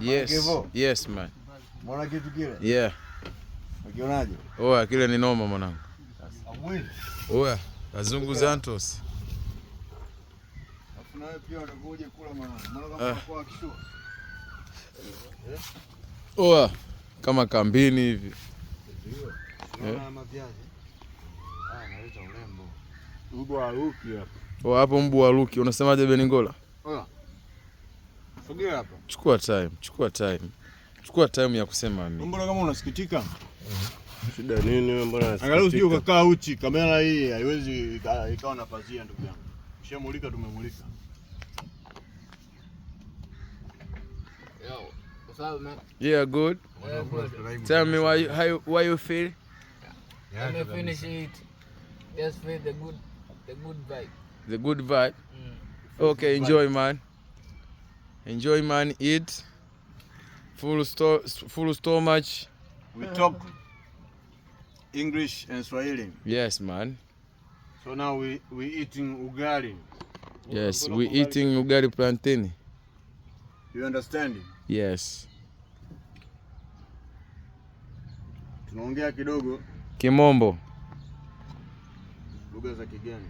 Yes. Kevo. Yes, man. Mbona kitu kile? Yeah. Ukionaje? Oya, kile ni noma, mwanangu. Oya, Kazungu Santos. Alafu na wewe pia utakuja kula, mwanangu. Mbona kama Ah. unakuwa kishua? Oya, kama kambini hivi. Unaona maviazi? Ah, naleta urembo. Mbwa haruki hapa. Oya, hapo mbu haruki. Unasemaje, Beningola? Oya. Sogea hapa. Chukua time, chukua time. Chukua time ya kusema mimi. Mbona kama unasikitika? Shida nini wewe, mbona Angalau usije nasikitika? ukakaa uchi. Kamera hii haiwezi ikawa na pazia, ndugu yangu. Ushamulika, tumemulika. Yo, what's up, man? Yeah, good. Yeah, good. Tell me why you, how you, why you feel? Let me finish it. Just feel the good vibe. The good vibe. Okay, enjoy, man. Enjoy, man. Eat. Full stomach. We talk English and Swahili. Yes, man. So now we eating ugali. Yes, we eating ugali plantain. You understand? Yes. Tunaongea kidogo Kimombo. Lugha za kigeni.